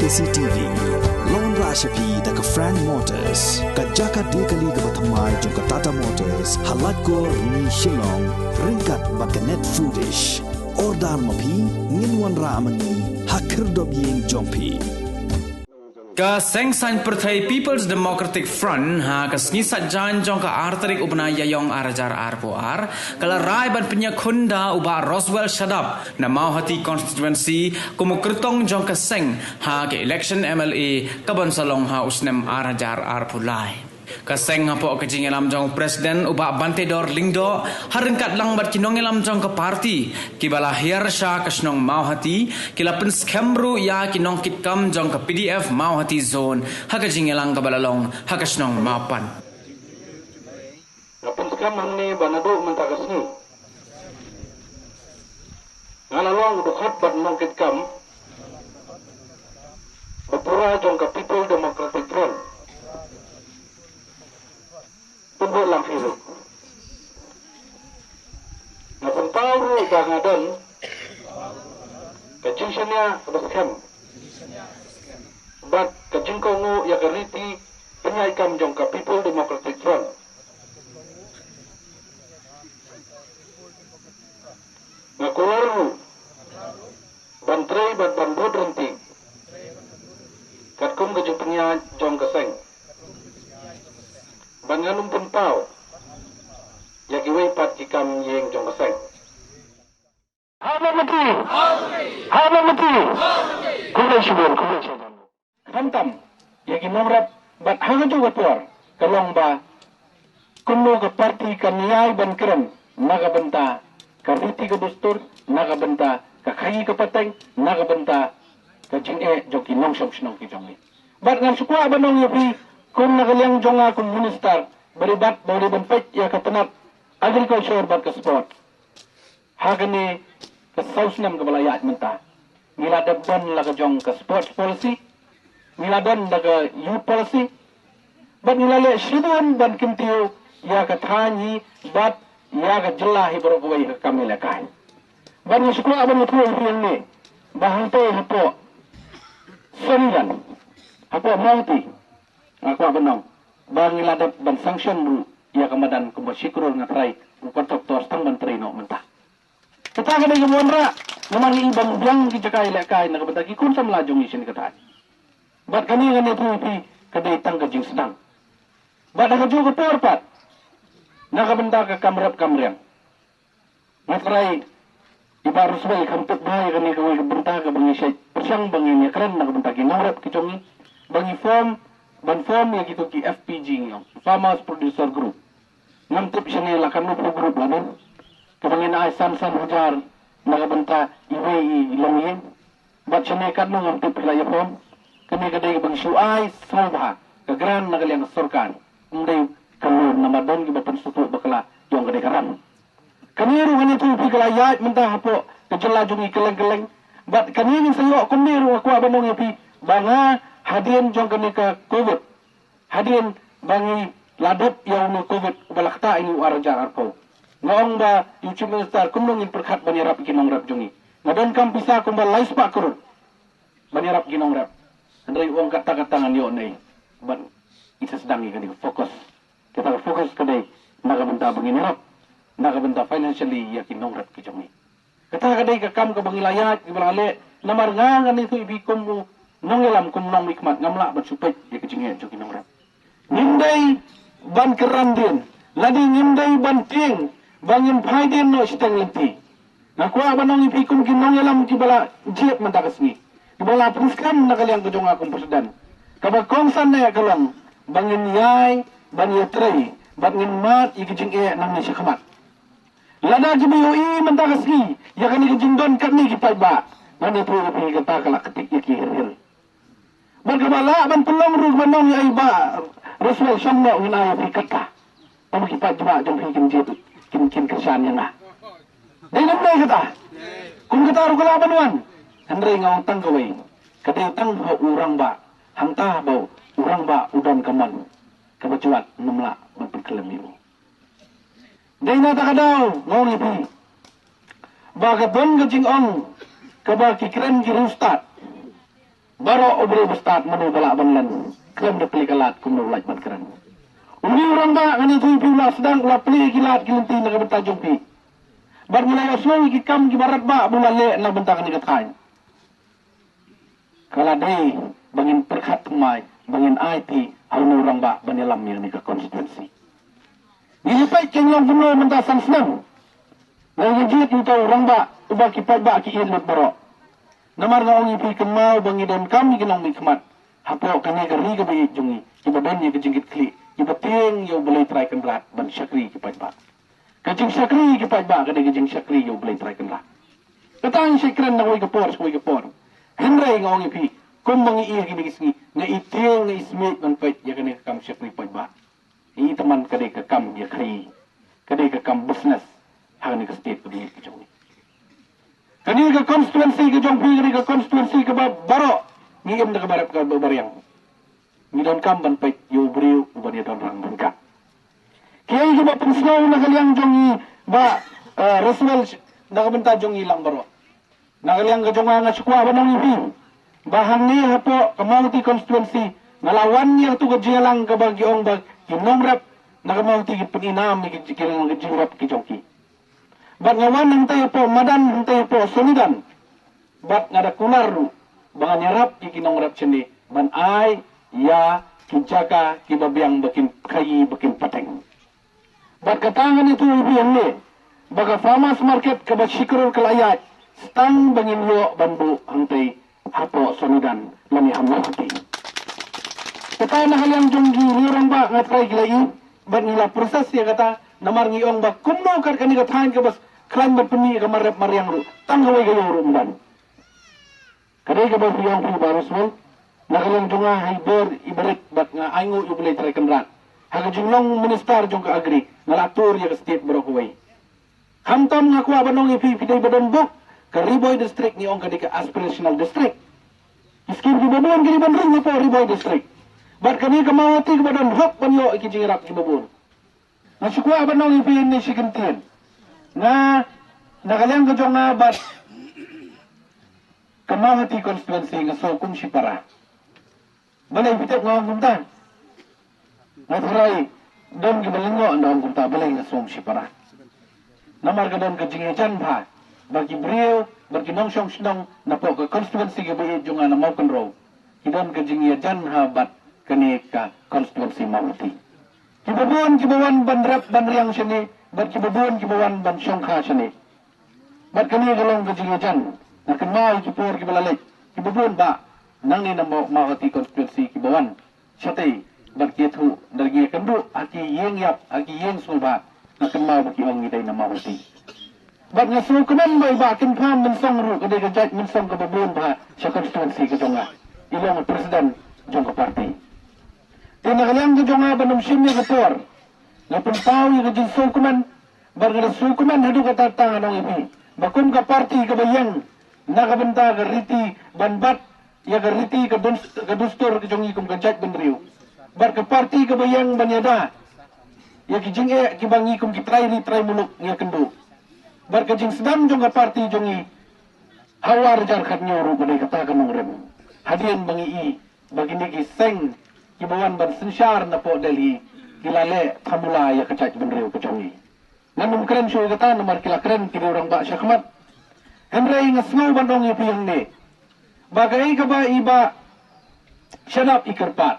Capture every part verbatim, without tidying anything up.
C T V. Long ra sha phi da ka Frank Motors, ka jaka de kali kaba thymmai jong ka Tata Motors, ha Laitkor, Rni, Shillong, ryngkat bad ka Net Foodish. Order ma phi, ngin wanrah ma ngi ha khyrdop ïing jong phi. Ka Seng Saiñ Pyrthei People's Democratic Front ha ka sngi Saitjaiñ jong ka ar tarik u bnai Ïaïong ar hajar arphew ar, ka la rai ban pynïakhun da u Bah Roswell Shadap na Mawhati Constituency kum u kyrtong jong ka seng ha ka election M L A kaban sa long ha u snem ar hajar arphew lai. Ka seng hapoh ka jingïalam jong u President u Bah Bantedor Lyngdoh, ha ryngkat lang bad ki nongïalam jong ka party kiba la hiar sha ka shnong Mawhati, ki la pynskhem ruh ïa ki nongkitkam jong ka P D F Mawhati Zone ha ka jingïalang kaba la long ha ka shnong Mawpan. Nga pynskhem hangne ba naduh mynta ka sngi nga la long u dkhot bad nongkitkam ba pura jong ka People Democratic Front. Pynbeit lang phi ruh. Nga pynpaw ruh ba nga don ka jingshaniah kaba skhem bad ka jingkohnguh ïa ka riti pynïaid kam jong ka People Democratic Front. Nga kular ruh ban trei bad ban bud ryntih katkum ka jingpynïaid jong ka seng. Ban ngan ym pynpaw ïa kiwei pat ki kam ïing jong ka seng. Ha Mawhati! Ha Mawhati! Khublei shibun, khublei shibun. Khamtam ïa ki nongrep bad ha kajuh ka por ka long ba kumno ka party kan ïai ban kren na ka bynta ka riti ka dustur, na ka bynta ka khaïi ka pateng, na ka bynta ka jingeh jong ki nongshong shnong ki jong ngi. Bad ngan shu kwah ban ong ïa phi kum na ka liang jong nga kum minister ba dei bad ba dei ban peit ïa ka tnat agriculture bad ka sport. Ha kane ka saw snem kaba la ïaid mynta ngi la dep don la ka jong ka sports policy, ngi la don la ka youth policy, bad ngi la leh shibun ban kyntiew ïa ka thaiñ hi bad ïa ka jylla hi baroh kawei ha ka kam ïalehkai. Bad ngi shu kwah ban ïathuh ïa phi hangne ba hangtei hapoh Somaliland, hapoh Mawhati, nga kwah ban ong ba ngi la dep ban sanction ruh ïa ka madan kumba shi klur nga trai u contractor tang ban trei noh mynta. Kata ka dei ka wanrah namar ngi i ban biang ki jaka ïalehkai na ka bynta ki khun samla jong ngi shane ka thaiñ. Bad kane ngan ïathuh ïa phi ka dei tang ka jingsdang. Bad ha kajuh ka por pat na ka bynta ka kam rep kam riang. Nga trai i Bah Roswell kham tip bha ïa kane kawei ka bynta kaba ngi shait pyrshang ba ngin ïakren na ka bynta ki nongrep ki jong ngi ba ngi form, ban form ïa kito ki F P G ngi ong, Farmers Producer Group. Ngam tip shane la katno phew group la don kaba ngin ai san san hajar na ka bynta iwei i longïing. Bad shane katno ngam tip phi la ïa form. Kane ka dei kaba ngi shu ai sngewbha ka grant na ka liang ka sorkar. Ym dei ka loan namar don kiba pynsngewthuh ba ka la ïong ka dei ka ram. Kane ruh ngan ïathuh ïa phi ka la ïaid mynta hapoh ka jylla jong ngi kylleng kylleng. Bad kane ngin sa ïoh kumne ruh nga kwah ban ong ïa phi ba nga hadien jong kane ka covid, hadien ba ngi la dep ïa une u covid uba la ktah ïa ngi u ar hajar arphew, nga ong ba ïa u Chief Minister kumno ngin pyrkhat ban ïarap ïa ki nongrep jong ngi. Nga donkam pisa kumba lai spah klur ban ïarap ïa ki nongrep. Hynrei u ong kata kata ngan ïoh ne bad ngi sa sdang ïa kane ka focus. Kata ka focus ka dei na ka bynta ba ngin ïarap na ka bynta financially ïa ki nongrep ki jong ngi. Kata ka dei ka kam kaba ngi la ïaid kiba la leh namar nga ngan ïathuh ïa phi kum u nongïalam kum nongmihkhmat ngam lah ban shu peit ïa ka jingeh jong ki nongrep. Ngim dei ban kyrandien lane ngim dei ban tieng ba ngin phai dien noh shiteng lynti. Nga kwah ban ong ïa phi kum ki nongïalam kiba la jied mynta ka sngi, kiba la pynskhem na ka liang ka jong nga kum president, kaba kongsan eh ka long ba ngin ïai ban ïatrei bad ngin mad ïa ki jingeh nangne shakhmat. Lada kiba ïohi mynta ka sngi ïa kane ka jingdon katne ki paidbah, ngan ïathuh ïa phi kata ka la ktik ïa ki hir hir. Bad kaba lah ban pynlong ruh ban ong ïa i Bah Roswell shong noh ngin ai ïa phi kata. Tang ki paidbah jong phi kin jied kin kin kyrshan ïa nga. Dei lem dei kata. Kum kata ruh ka lah ban wan. Hynrei nga ong tang kawei, ka dei tang ba u rangbah, hangta ba u rangbah u don ka mon kaba jwat, ngam lah ban pynkhlem ïa u. Dei na kata ka daw nga ong ïa phi ba ka don ka jingong kaba ki kren ki riewstad Baroh u briew ba stad mano ba lah ban len khlem da plie ka lad kumno u lah ban kren. Une u rangbah ngan ïathuh ïa phi u la sdang u la plie ki lad ki lynti na ka bynta jong phi. Bad ngi la ïohsngew ïa ki kam kiba radbah ba u la leh na ka bynta kane ka thaiñ. Ka la dei ba ngin pyrkhat thymmai ba ngin aiti ha une u rangbah ban ïalam ïa kane ka constituency. Ngi ïa peit ka jinglong kumno mynta san snem. Ngi ïa jied ïa uta u rangbah uba ki paidbah ki ïeit lut baroh. Namar nga ong ïa phi kynmaw ba ngi donkam ïa ki nongmihkhmat hapoh kane ka ri kaba ïeit jong ngi kiba don ïa ka jingkitkhlieh kiba tieng ïa U Blei Trai Kynrad ban shakri ïa ki paidbah. Ka jingshakri ïa ki paidbah ka dei ka jingshakri ïa U Blei Trai Kynrad. Kata ngi shait kren na kawei ka por sha kawei ka por. Hynrei nga ong ïa phi kumba ngi ïa kine ki sngi nga i tieng nga i smiej ban peit ïa kane ka kam shakri paidbah. Ngi i tymmen ka dei ka kam ïa khaii, ka dei ka kam business ha kane ka state kaba ïeit ka jong ngi. Kane ka constituency ka jong phi ka dei ka constituency kaba baroh ngi im da kaba rep kaba riang. Ngi donkam ban peit ïa u briew uban ïadon rang ryngkat. Kiei kiba pynsngew na ka liang jong ngi Bah eh, Reswell na ka bynta jong ngi lang baroh. Na ka liang ka jong nga nga shu kwah ban ong ïa phi ba hangne hapoh ka Mawhati constituency nga la wan ïa katu ka jingïalang kaba ki ong ba ki nongrep na ka Mawhati ki pyninam ïa ki jing- ki jing- ki jingrep ki jong ki. Bad nga wan hangtai hapoh madan hangtai hapoh Sonidan. Bad nga da kular ruh ba ngan ïarap ïa ki nongrep shane ban ai ïa ki jaka kiba biang ba kin khaii ba kin pateng. Bad kata ngan ïathuh ïa phi hangne ba ka farmers market kaba shi klur ka la ïaid stang ba ngin ïoh ban buh hangtai hapoh Sonidan lane ha Mawhati. Kata na ka liang jong ki riew rangbah nga trai ki la i bad ngi la process ïa kata namar ngi ong ba kumno kat kane ka thaiñ kaba khlaiñ ban pynmih ïa ka mar rep mar riang ruh tang kawei ka ïew ruh ym don. Ka dei kaba phi ong phi Bah Reswell na ka liang jong nga ha i bor i barit bad nga ainguh ïa U Blei Trai Kynrad. Ha ka jinglong minister jong ka agri nga la tur ïa ka state baroh kawei. Khamtam nga kwah ban ong ïa phi phi dei ba don bok ka Ri Bhoi district ngi ong ka dei ka aspirational district. Ki skim kiba bun ki dei ban ring hapoh Ri Bhoi district. Bad kane ka Mawhati kaba don hok ban ïoh ïa ki jingïarap kiba bun. Nga shu kwah ban ong ïa phi ne shi kyntien. Nga na ka liang ka jong nga bad ka Mawhati constituency nga sngew kum shi para. Balei phi tip nga ong kumta? Nga tharai don kiba lyngngoh nga ong kumta balei nga sngew kum shi para. Namar ka don ka jingïajan bha ba ki briew bad ki nongshong shnong napoh ka constituency kaba ïeit jong nga na Mawkynrew ki don ka jingïajan ha bad kane ka constituency Mawhati. Kiba bun kiba wan ban rep ban riang shane bad kiba bun kiba wan ban shongkha shane. Bad kane ka long ka jingïajan na kynmaw ki por kiba la leit kiba bun ba nangne na Mawhati constituency kiba wan shatei bad ki ïathuh da ki ïakynduh ha ki ïing ïap ha ki ïing sngewbha na kynmaw ba ki ong ngi dei na Mawhati. Bad nga sngewkmen ba i Bah Kynpham Mynsong ruh ka dei ka jait mynsong kaba bun bha sha constituency ka jong nga. I long president jong ka party. Te na ka liang ka jong nga ban ym shim ïa ka por nga pynpaw ïa ka jingsngewkmen bad nga da sngewkmen haduh katta katta nga ong ïa phi ba kum ka party kaba ïeng na ka bynta ka riti ban bat ïa ka riti ka dun- ka dustur ka jong ngi kum ka jaitbynriew bad ka party kaba ïeng ban ïada ïa ki jingeh kiba ngi kum ki trai ri trai muluk ngi ïakynduh. Bad ka jingsdang jong ka party jong ngi ha u ar hajar khathynñiew ruh ka dei kata ka nongrim. Hadien ba ngi i ba kine ki seng kiba wan ban synshar napoh Delhi ki la leh thamula ïa ka jaitbynriew ka jong ngi. Ngan ym kren shuh ïa kata namar ki la kren ki riew rangbah shakhmat. Hynrei nga sngew ban ong ïa phi hangne ba kaei kaba i Bah Shanap i kyrpad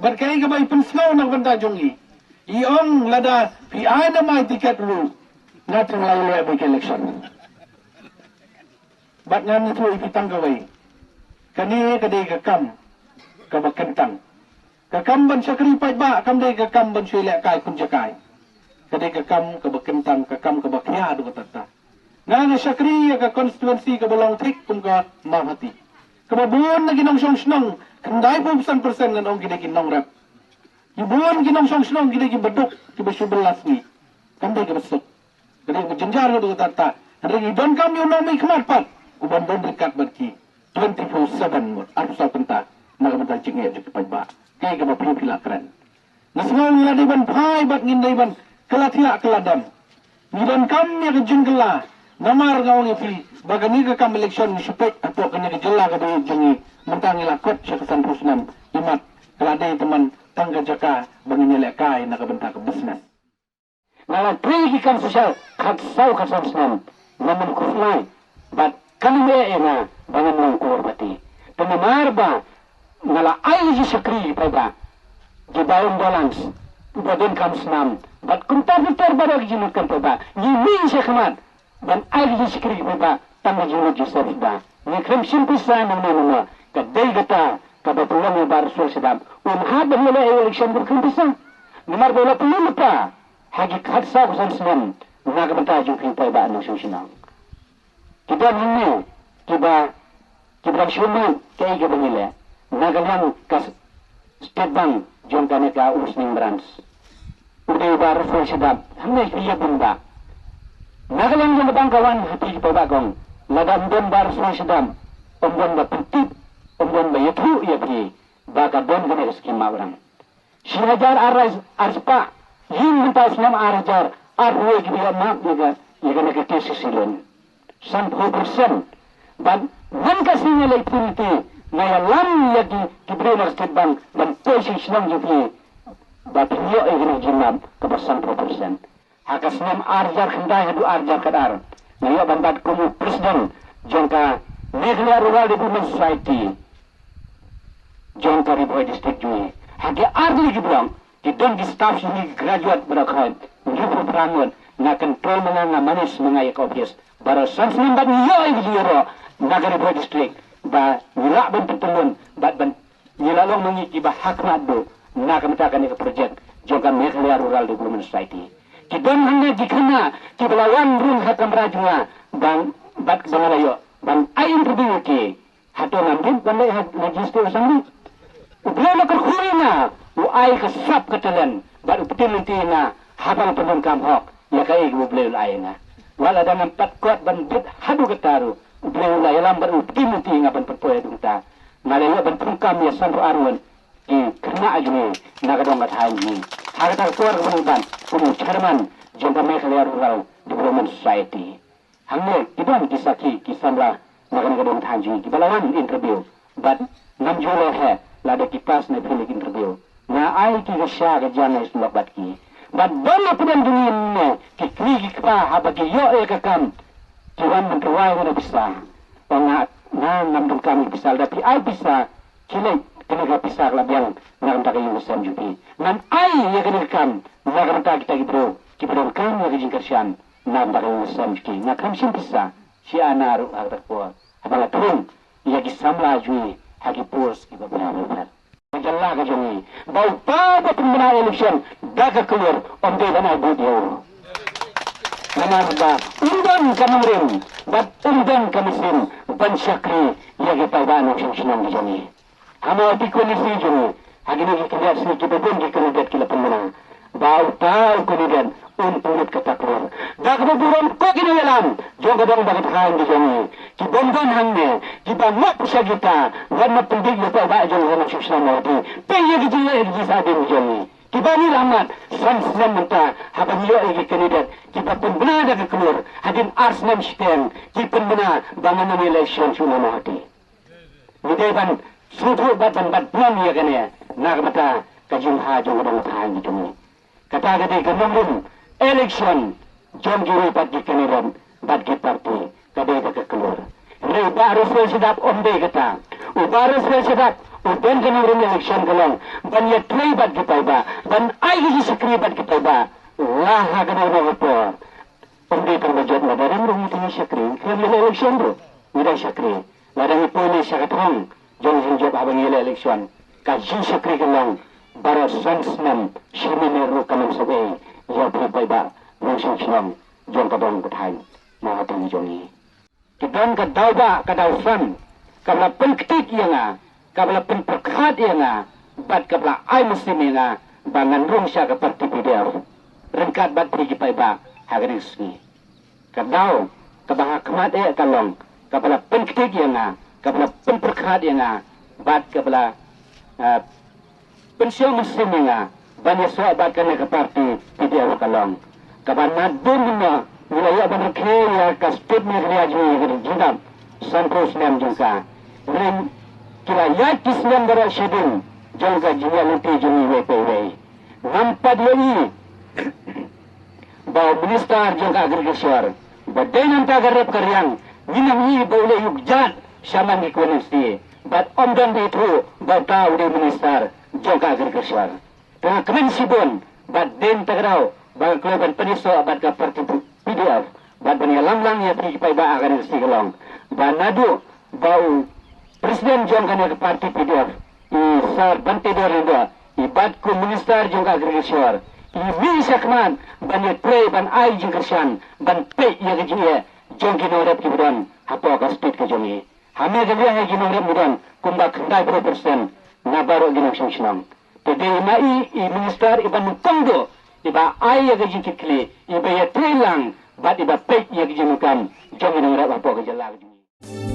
bad kaei kaba i pynsngew na ka bynta jong ngi, i ong lada phi ai na mai tiket ruh nga tang lai leh bad ka election. Bad ngan ïathuh ïa phi tang kawei. Kane ka dei ka kam kaba kyntang. Ka kam ban shakri paidbah kam dei ka kam ban shu lehkai khun jakai. Ka dei ka kam kaba kyntang ka kam kaba khia haduh katta katta. Nga nga shakri ïa ka constituency kaba long thik kum ka Mawhati. Kaba bun na ki nongshong shnong khyndai phew san percent ngan ong ki dei ki nongrep. Ki bun ki nongshong shnong ki dei kiba duk kiba shu bylla sngi. Kam dei kiba suk. Ka dei kaba jynjar haduh katta katta. Hynrei ngi donkam ïa u nongmihkhmat pat uban don ryngkat bad ki twenty four seven mut arphew saw kynta na ka bynta jingeh jong ki paidbah. Kaei kaba phi phi la kren. Nga sngew ngi la dei ban phai bad ngin dei ban kylla thiah kylla dam. Ngi donkam ïa ka jingkylla Namar nga ong ïa phi ba kane ka kam election ngi shu peit hapoh kane ka jylla ka dei jong ngi, mynta ngi la kot sha ka sanphew snem, imat ka la dei tymmen tang ka jaka ba ngin ïalehkai na ka bynta ka business. Nga la trei ki kam social khatsaw khatsan snem, nga mut khuslai bad kam ïa nga ba ngan long korpati. Te namar ba nga la ai ki shakri ki paidbah, ki ba imbalance, ba donkam snam bad kumta kumta baroh ki jingmut kam paidbah, ngi mih sha khmat ban ai ki shakri ki paidbah tang ki jingmut jingmut ba ngi khlem shim pisa. Namar namar ka dei kata kaba pynlong ïa Bah Russell Shaddam un hap ban ïaleh election ban khlem pisa. Namar ba la pynlong lypa ha ki khatsaw khatsan snem na ka bynta jong ki paidbah nongshong shnong. Ki don hangne kiba, kiba dang shu mad kaei kaba ngi leh na ka liang ka State Bank jong kane ka Umsning Branch. U dei Bah Russell Shaddam, hangne ki ïa bun ba na ka liang jong ka bank ka wan ha phi ki paidbah kong. Lada ym don Bah Russell Shaddam, ym don ba pyntip, ym don ba ïathuh ïa phi ba ka don kane ka skim map rang. Shi hajar ar, ar spah ïing mynta snem ar hajar arphew kiba ïa map ïa ka, ïa kane ka K C C loan. Sanphew percent. Bad man ka sngi nga leit pynti nga ïalam ïa ki, ki briew na State Bank ban poi sha shnong jong phi ba phin ïoh ïa kane ka jingmap kaba sanphew percent. Ha ka snem ar hajar khyndai haduh ar hajar khatar nga ïoh ban bat kum u president jong ka Meghalaya Rural Development Society jong ka Ri Bhoi District jong ngi. Ha ki ar tylli ki block ki don ki staff jong ngi ki graduate baroh khoit, hynriewphew phra ngut, nga control ma nga, nga manage ma nga ïa ka office. Baroh san snem bad ngi ïoh ïa ki jingïaroh na ka Ri Bhoi District ba ngi lah ban pyntyllun bad ban ngi la long ma ngi kiba ha khmat duh na ka bynta kane ka project jong ka Meghalaya Rural Development Society. Ki don hangne ki khynnah kiba la wan rung ha kamra jong nga ban, bad ba nga la ïoh ban ai interview ïa ki. Hato ngam dei ban leit ha, ha G S T Assembly? U Blei u la kyrkhu ïa nga, u ai ka sap ka talent bad u pynlong ïa nga haba nga pyndonkam hok ïa kaei kaba U Blei u la ai ïa nga. Wat lada ngam pat kot ban bit haduh katta ruh, U Blei u la ïalam bad u pynlong ïa nga ban pynpoi haduh katta. Nga la ïoh ban pyndonkam ïa sanphew ar ngut ki khynnah jong ngi na ka dong ka thaiñ jong ngi ha kata ka por kaba ngi ban kum u chairman jong ka Meghalaya Rural Development Society. Hangne ki don ki sakhi ki samla na kane ka dong thaiñ jong ngi kiba la wan interview bad ngam ju leh heh lada ki pass ne fail ki interview. Nga ai ki ka sha ka jan na islok bad ki bad don na pdeng jong ngi ne ki kmie ki kpa haba ki ïoh ïa ka kam ki wan ban rwai ïa ka pisa. Ong nga, nga ngam donkam ïa ka pisa, lada phi ai pisa khie leit kane ka pisa ka la biang na ka bynta ka ïing ka sem jong phi. Ngan ai ïa kane ka kam na ka bynta kita ki briew kiba donkam ïa ka jingkyrshan na ka bynta ka ïing ka sem jong ki. Nga khlem shim pisa shi ana ruh ha kata ka por haba nga thung ïa ki samla jong ngi ha ki post kiba bha bha. Ka jylla ka jong ngi ba uta uba pynbna election da ka klur ym dei ban ai vote ïa u. Namar ba um don ka nongrim bad um don ka mynsiem ban shakri ïa ki paidbah nongshong shnong ka jong ngi. Ha Mawhati constituency jong ngi ha kine ki khyndiat sngi kiba bun ki candidate ki la pynbna ba uta u candidate un pynlut kata ka klur. Da kaba burom ko ki nongïalam jong ka dong bad ka thaiñ ka jong ngi ki bym don hangne kiba ngop sha kita wat na pyndik ïa ka paidbah jong ka nongshong shnong Mawhati. Peit ïa ki jingleh ki jingsahdien ki jong ngi. Kiba ngi rahmat san snem mynta haba ngi ïoh ïa ki candidate kiba pynbna da ka klur, hadien ar snem shiteng ki pynbna ba ngan ym election shuh na Mawhati. Ngi dei ban sngewthuh bad ban bat biang ïa kane na ka bynta ka jingbha jong ka dong ka thaiñ ka jong ngi. Kata ka dei ka nongrim election jong kiwei pat ki candidate bad ki party ka dei da ka klur. Hynrei u Bah Russell Shaddap um dei kata. U Bah Russell Shaddap u don ka nongrim election ka long ban ïatrei bad ki paidbah, ban ai ka jingshakri bad ki paidbah. La ha kano kano ka por. Um dei tang ba jop, lada rim ruh ngi te ngi shakri, ngi khlem leh election ruh ngi dang shakri. Lada ngi poi ne sha ka thong jong ka jingjop haba ngi leh election, ka jingshakri ka long baroh san snem, shi minit ruh kam sawei ïa phi paidbah nongshong shnong jong ka dong ka thaiñ Mawhati jong ngi. Ki don ka daw ba, ka daw san kaba la pynktiek ïa nga, kaba la pynpyrkhat ïa nga bad kaba la ai mynsiem ïa nga ba ngan rung sha ka party P D F ryngkat bad phi ki paidbah ha kane ka sngi. Ka daw kaba ha khmat eh ka long kaba la pynktiek ïa nga, kaba la pynpyrkhat ïa nga bad kaba la, ah, pynshong mynsiem ïa nga ban ïasoh bad kane ka party P D F ka long kaba naduh mynno ngi la ïoh ban rakhe ïa ka state Meghalaya jong ngi ïa ka jingjngoh sanphew snem jong ka. Hynrei ki la ïaid ki snem baroh shadien jong ka jingïaid lynti jong ngi iwei pa iwei. Ngam pat ïohi ba u minister jong ka agriculture ba dei na bynta ka rep ka riang, ngin ym ïohi ba u leh ïa u kjat sha man ki constituency, bad ym don ba ïathuh ba uta u dei u minister jong ka agriculture. Te nga kmen shibun ba dei na kata ka daw ba nga kloi ban pynïasoh bad ka party P D F bad ban ïalam lang ïa phi ki paidbah ha kane ka sngi ka long ba naduh ba u president jong kane ka party P D F, i Sir Banteidor Lyngdoh, i bad kum minister jong ka agriculture, i mih shakhmat ban ïatrei ban ai jingkyrshan ban peit ïa ka jingeh jong ki nongrep kiba don hapoh ka state ka jong ngi. Ha Meghalaya ki nongrep ngi don kumba khyndai phew percent na baroh ki nongshong shnong. Te dei ma i, i minister iba nyngkong duh iba ai ïa ka jingkitkhlieh, iba ïatrei lang bad iba peit ïa ka jingdonkam jong ki nongrep hapoh ka jylla ka jong ngi.